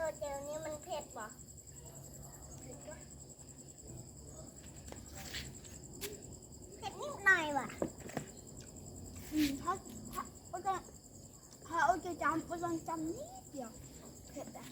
ແຈ່ວນີ້ມັນເຜັດບໍ່? ເຜັດບໍ່? ເຜັດນິດໜ້ອຍຫວາ. ອືມ ຖ້າ ຖ້າ ໂອ້ຍ ຖ້າເອົາແຈ່ວຈ້ຳ ໂອ້ຍ ຈ້ຳນິດດຽວ ເຜັດໄດ໋.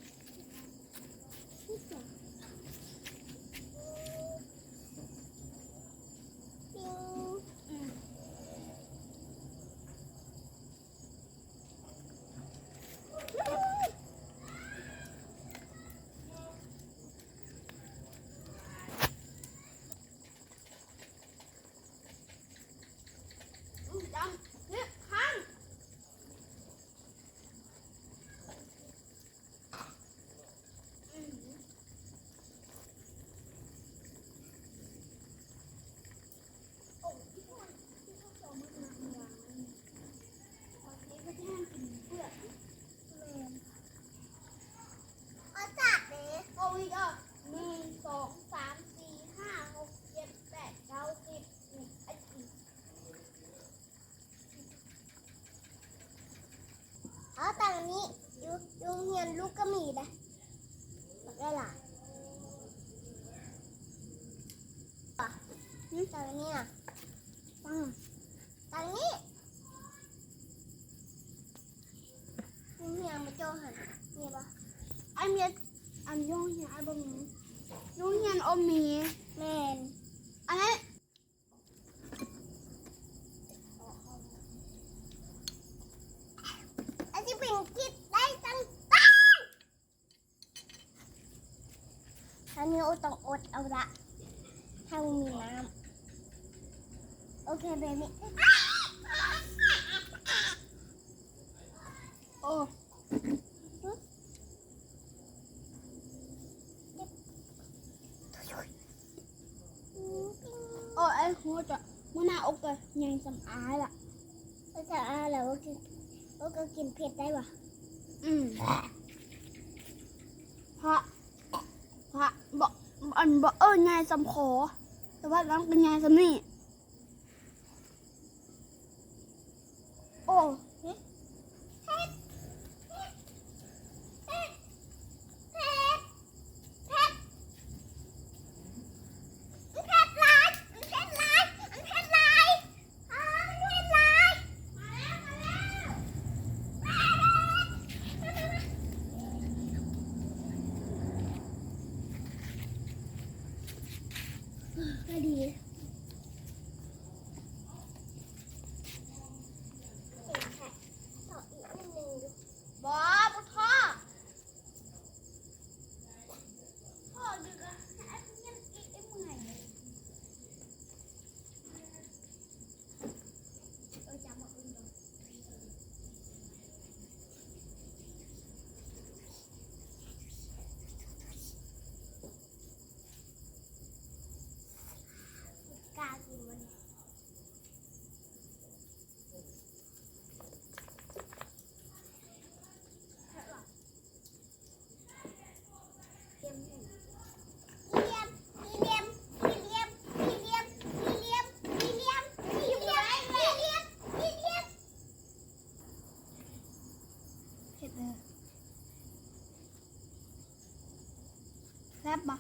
ເອົາອີກເດີ ໜຶ່ງ ສອງ ສາມ ສີ່ ຫ້າ ຫົກ ເຈັດ ແປດ ເກົ້າ ສິບ ນີ້ ອັນນີ້ ເອົາ ຕັງນີ້ ຢູ່ ຢູ່ໂຮງຮຽນລູກກໍມີເດ້ ບັກຫຼາຍໆ. ອືມ ຕັງນີ້ນະ ຕັງ ຕັງນີ້ ມີຫຍັງມາໂຈ້ຫັ້ນ ມີບໍ່? ອ້າຍມີ ອັນຢູ່ໂຮງຮຽນອ້າຍບໍ່ມີ ຢູ່ໂຮງຮຽນໂອມີ. ແມ່ນ ອັນນັ້ນ ອັນນີ້ເປັນກິດໄດ້ຈັ່ງ ອັນນີ້ໂອຕ້ອງອົດເອົາລະ ຖ້າບໍ່ມີນ້ຳ. ໂອເຄ ເບບີ ໂອ້ ໂອ້ຍ ຮູ້ຈະ ມື້ໜ້າໂອກໍໃຫຍ່ສ່ຳອ້າຍລະ ໂອກໍອ້າຍລະ ໂອກໍ ໂອກໍກິນເຜັດໄດ້ຫວາ. ອືມ ພະ ພະ ບໍ່ ອັນ ບໍ່ເອີ້ນໃຫຍ່ສ່ຳຄໍ ແຕ່ວ່າລຳກໍໃຫຍ່ສ່ຳນີ້. ໂອ້ ເຜັດ ເຜັດ ເຜັດ ເຜັດ ເຜັດ ເຜັດຫຼາຍ ເຜັດຫຼາຍ ເຜັດຫຼາຍ ອ້າ ເຜັດຫຼາຍ ມາແລ້ວ ມາແລ້ວ ມາແລ້ວ ມາແລ້ວ ມາດີ. ບໍ່ ບໍ່ທໍ່ ພໍຢູ່ກະໃຫ້ອ້າຍເຮັດອີກ ອ້າຍເມື່ອຍ. ເອີ ຈຳໝາກອື່ນກ່ອນ ກ້າກິນບໍ່ນີ້? ເຜັດເດີ. ແຊບບໍ່?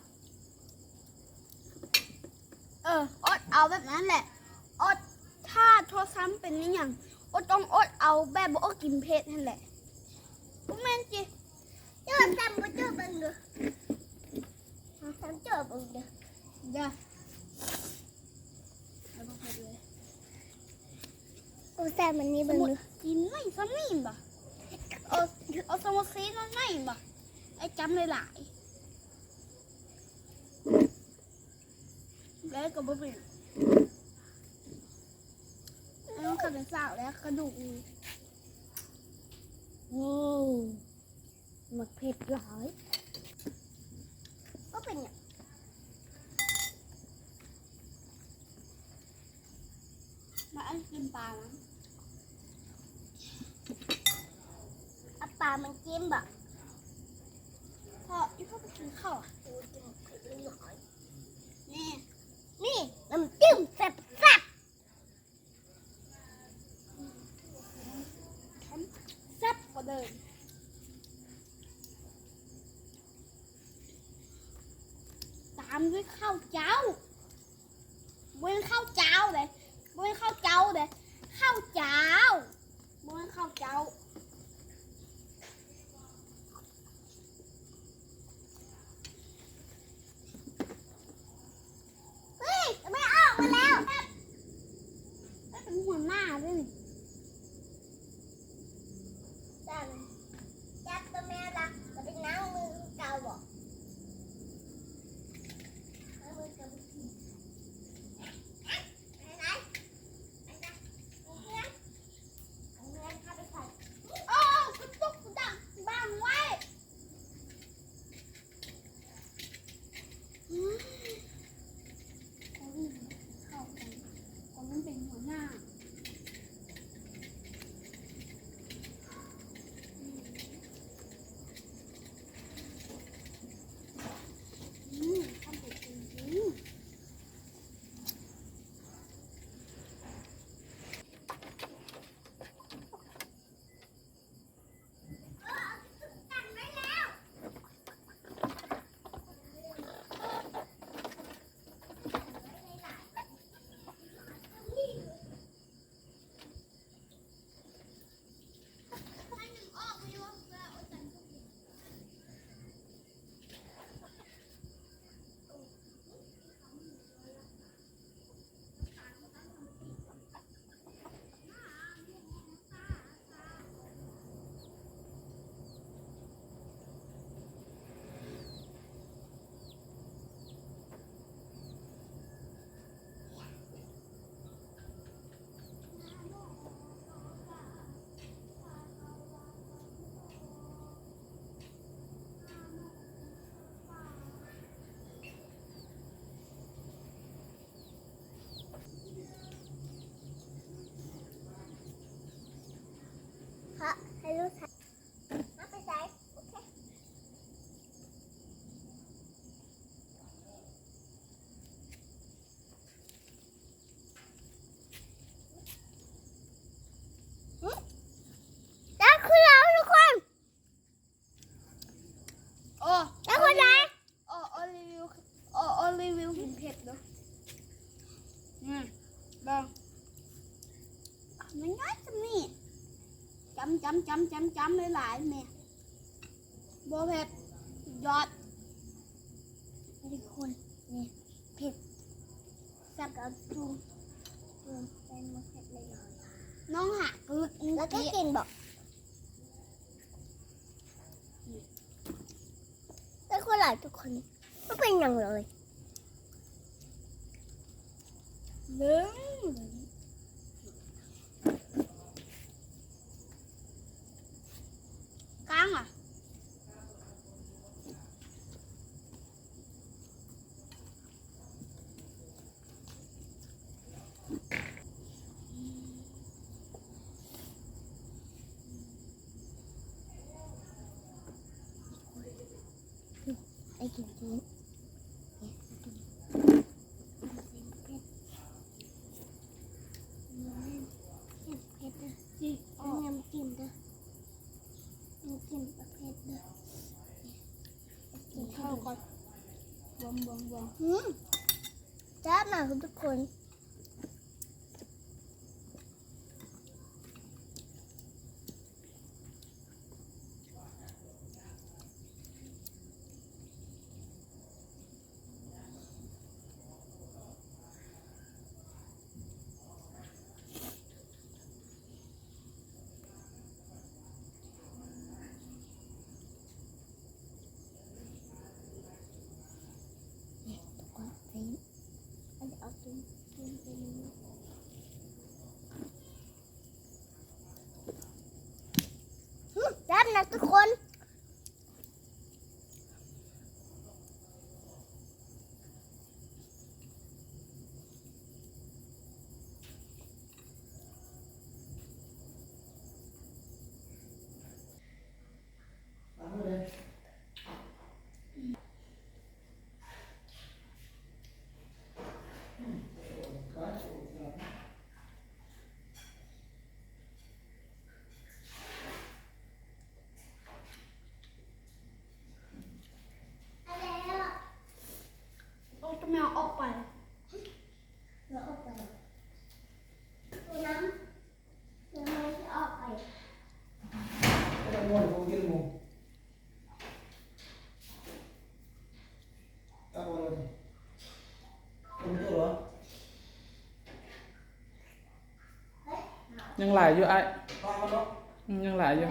ເອີ ອົດເອົາແບບນັ້ນແຫຼະ ອົດ ຖ້າໂທລະສັບເປັນອີ່ຫຍັງ ອົດຕ້ອງອົດເອົາ ແບບບໍ່ອົດກິນເຜັດຫັ້ນແຫຼະ ບໍ່ແມ່ນຕິ? ໂທລະສັບບໍ່ໂຈ້ເບິ່ງດູ ໂທລະສັບໂຈ້ເບິ່ງເດີ ເດີ ເອົາບໍ່ເຜັດເລີຍ. ໂອ້ ແຊບ ມັນນີ້ເບິ່ງດູ ກິນໜ້ອຍສ່ຳນີ້ແມ່ນບໍ່? ເອົາ ເອົາສະໝຸດຊີນໜ້ອຍແມ່ນບໍ່? ໄອ້ຈຳຫຼາຍໆ ແລ້ວກໍບໍ່ເປັນ ເອົາ ຄັນເປັນສາວແລ້ວກະດູກນີ້. ໂອ້ ໝາກເຜັດຫຼາຍ ບໍ່ເປັນຫຍັງ. ມາອັນກິນປານະ ເອົາປາມາກິນບໍ່? ພໍ່ ອີ່ພໍ່ໄປກິນເຂົ້າ ໂອ້ຍ ກິນເຜັດຫຼາຍໆ ນີ້ ນີ້ ນ້ຳຈິ້ມແຊບໆ. ແຊບກວ່າເດີມ. ບໍ່ແມ່ນເຂົ້າເຈົ້າ ບໍ່ແມ່ນເຂົ້າເຈົ້າເດ້ ບໍ່ແມ່ນເຂົ້າເຈົ້າເດ້ ເຂົ້າເຈົ້າ ບໍ່ແມ່ນເຂົ້າເຈົ້າ. ເຮີ້ຍ ແມ່ອອກມາແລ້ວ ເປັນຫົວໜ້າເດ້ນີ້ ຈັບ ຈັບຕົວແມ່ລະ ກໍໄດ້ນັ່ງມືຄືເກົ່າບໍ? ນັ່ງມືກັບ ໄປໄປ ໄປໄປ ເອົາເຮືອນ ເອົາເຮືອນພາໄປໃສ່ ໂອ້ ກະຕຸກກະດັງ ບັງໄວ້. ອືມ ໂກລິນເຂົ້າໄປ ໂກລິນເປັນຫົວໜ້າ. ອືມ ອືມ ທຳເປັນຈິງໆ. ຈັບຄືເຮົາທຸກຄົນ. ໂອ້ ຈັບຄົນໃດ? ໂອ້ ໂອ້ ຣີວິວ ໂອ້ ໂອ້ ຣີວິວກິນເຜັດເດີ້. ອືມ ເບິ່ງ ມັນນ້ອຍສ່ຳນີ້ ຈຳ ຈຳ ຈຳ ຈຳ ຈຳຫຼາຍໆ ແມ່ ບໍ່ເຜັດ ສຸດຍອດ ທຸກຄົນ ນີ້ເຜັດ ແຊບ ແລ້ວຈຸ່ມ ຈຸ່ມແປ້ງມະເຂືອເລັກນ້ອຍ ນ້ອງຫາກະລຶກ ແລ້ວກໍກິນບໍ? ແຕ່ຄົນຫຼາຍທຸກຄົນ ບໍ່ເປັນຫຍັງເລີຍ ເບິ່ງ ກ້າງອະ. ໄອ້ກິນກິນ ເຜັດໆ ເຜັດໆ ເດີ ນ້ຳຈິ້ມເດີ ນ້ຳຈິ້ມປະເພດເດີ. ກິນເຂົ້າກ່ອນ ບວມໆໆ ອືມ ແຊບນະທຸກຄົນ. ອືມ ແຊບນະທຸກຄົນ. ແລ້ວ ຍັງຫຼາຍຢູ່ອ້າຍ ອືມ ຍັງຫຼາຍຢູ່.